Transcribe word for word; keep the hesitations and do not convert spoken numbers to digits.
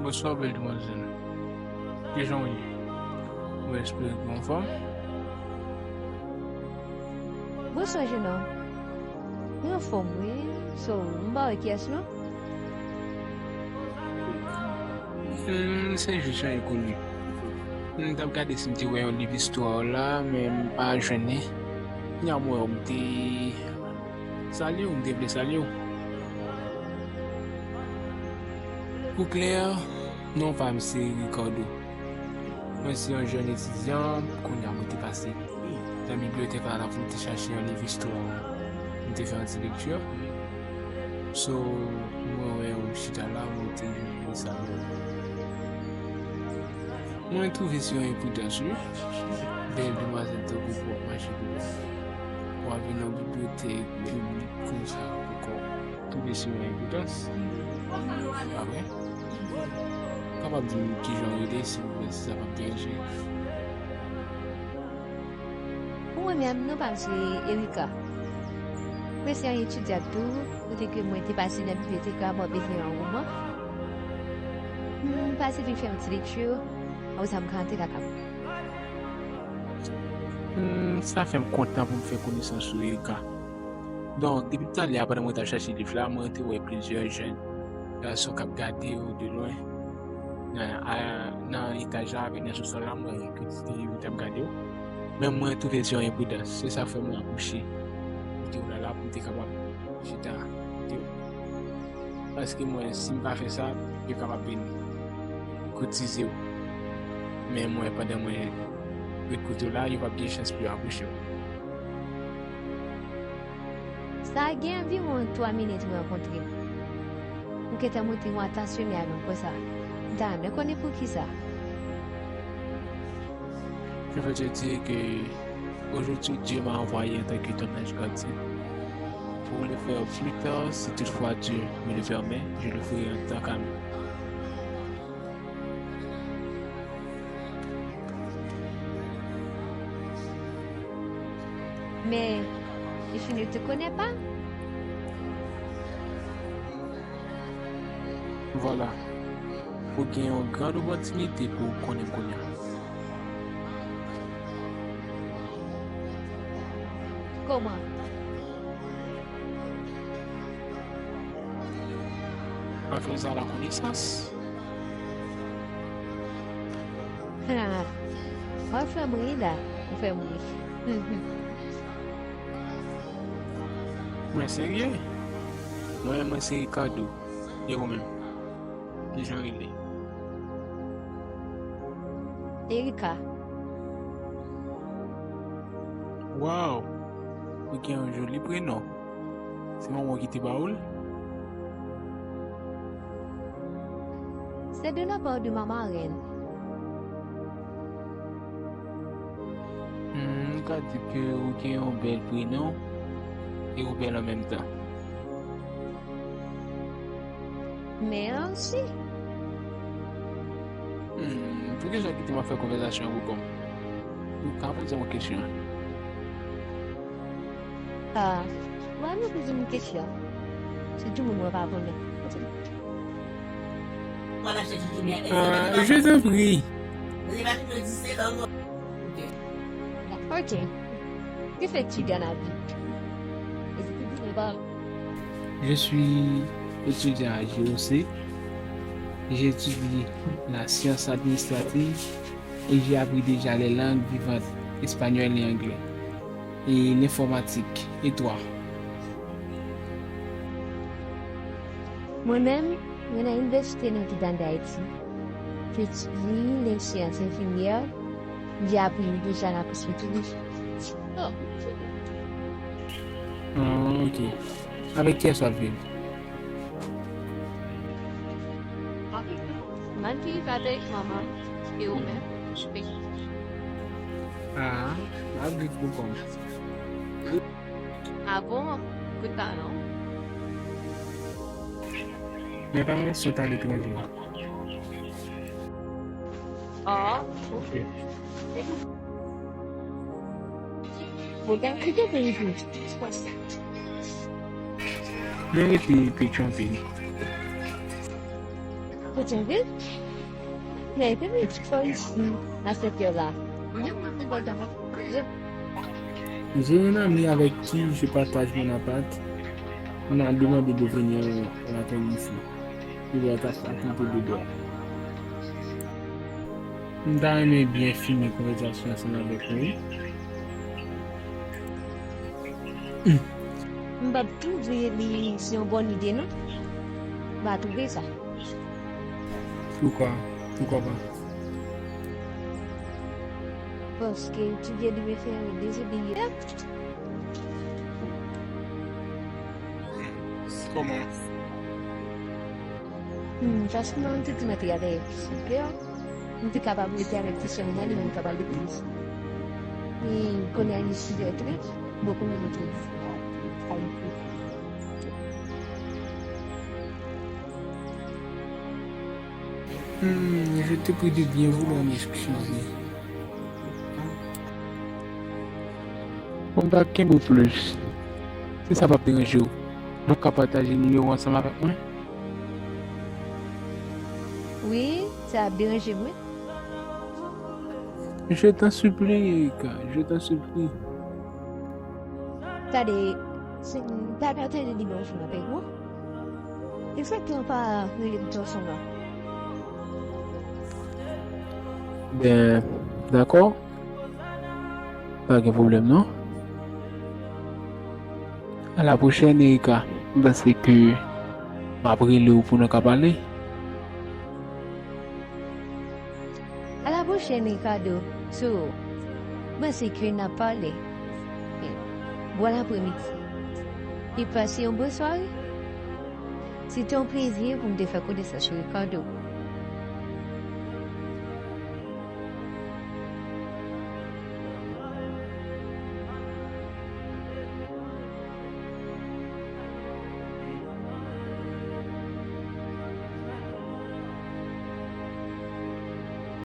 Bonswa, bèl demwazèl. Kijan w ye? Mwen espere ke w anfòm. Bonswa, jenòm. Mwen anfòm, wi. So, m pa wè kiyès, non? Hmm, se jis yon enkoni. M t ap gade si m te wè yon liv istwa w la, men m pa jwenn li. Kounye a m wè w, m te salye w, m te vle salye w. Pou klè, non pa m se Ricardo. Mwen se yon jèn etidyan, kounye a mwen te pase nan bibliyotèk la pou m te chache yon liv istwa. M te fè yon ti lekti. So, mwen wè ou chita la, mwen te vle salye w. Mwen twouve se yon enpridans, wi. Bèl demwazèl tankou w ap mache pou w ap vin nan bibliyotèk piblik konsa ankò. Twouve se yon enpridans. Pa vre? Kapab di m kijan w rele, silvouplè, si sa p ap deranje? Pou mwen menm, non pa m se Erika. Mwen se yon etidyant tou, kote ke mwen te pase nan bibliyotèk la, mwen bezwen yon woman. M pase vin fè yon ti lekti, apre sa m ka antre kaka m. Hmm, sa fè m kontan pou m fè konesans ou, Erika. Donk, depi talè a, pandan mwen t ap chache liv la, mwen te wè plizyè jèn gason k ap gade w de lwen. Nan, a, nan etaj la avèk nan sousòl la, mwen wè ke ti yo t ap gade w. Men mwen twouve se yon enpridans. Se sa k fè mwen apwoche kote w la la pou m te kapab chita kote w. Paske mwen, si m pa fè sa, yo kapab vin koutize w. Men mwen, pandan mwen ret kote w la, yo p ap gen chans pou yo apwoche w. Sa gen anviwon twa minit nou rankontre. Ou gentan montre yon atansyon avè m konsa. M ta renmen konnen poukisa. Je veux te dire que aujourd'hui, Dieu m'a envoyé en tant que ton ange gardien pour le faire plus tard, si toutefois Dieu me le permet, je le ferai en tant qu'ami. Mais je ne te connais pas. Vwala. Ou gen yon gran opòtinite pou w konnen m kounye a. Kòman? An faisant la connaissance. Ha, w ap fè m ri la, ou fè m ri. Mwen serye. Mwen, mwen se Ricardo. E ou menm? Kijan w rele? Erika. Waw! Ou gen yon joli prenon. Se manman w ki te ba ou l? C'est de la part de ma marraine. Hmm, m ka di ke ou gen yon bèl prenon e ou bèl an menm tan. Mèsi. Hmm, poukisa w kite m ap fè konvèsasyon an pou kò m? Ou ka poze m yon kesyon. Ah, w ap poze m kesyon. Se di moun mwen pa konnen. Ah, je t'en prie. Ok. Que fais-tu dans la vie? Je suis étudiant à J O C. J'étudie la science administrative et j'ai appris déjà les langues vivantes, espagnol et anglais, et l'informatique. Et toi? Mwen menm, mwen nan Inivèsite Notre Dame d'Haïti. J'étudie les sciences infirmières. J'ai appris déjà la cosmétologie. Ah, ok. Avèk kiyès w ap viv? Mwen viv avèk manman e ou menm? Ah, m ap viv pou kò m. Ah bon? Kout pa non. Men pa mwen sot aletranje. Ah, ok. Bon, dan ki kote ou rete? Mwen rete Petyonvil. Ou te anvi? Mwen te vin fò isi a sèt è la. J'ai un ami avec qui je partage mon appart. On a demandé de venir l'attendre ici. Il est à côté de toi. M ta renmen byen fini konvèsasyon ansanm avèk ou wi. M p ap twouve li se yon bòn ide non. M pa twouve sa. Poukwa? Poukwa pa? Paske ti vye li me fè yon dezobeyi. Kòman? Hmm, paske mwen te ti mete avè sipè. M te kapab rete avèk ti sè mwen li menm kapab legliz. E kounye a li six heures trente, bon kounye a li trente. Hmm, je te prie de bien vouloir m'excuser. Bon, m pa kenbe w plis. Si sa p ap deranje w, nou ka pataje nimewo ansanm avèk mwen? Wi, sa ap deranje mwen. Je t'en supplie, Erika, je t'en supplie. Gade, se m pa ka tande li nan fon apèk non. Egzakteman pa rele m tò son nan. Ben, dakò. Pa gen pwoblèm non. A la pwochèn, Erika. M panse ke m ap rele w pou nou ka pale. A la pwochèn, Ricardo. So, m panse ke n ap pale. Bon apremidi. E pase yon bon sware. Se te yon plezi pou m te fè konesans ou, Ricardo.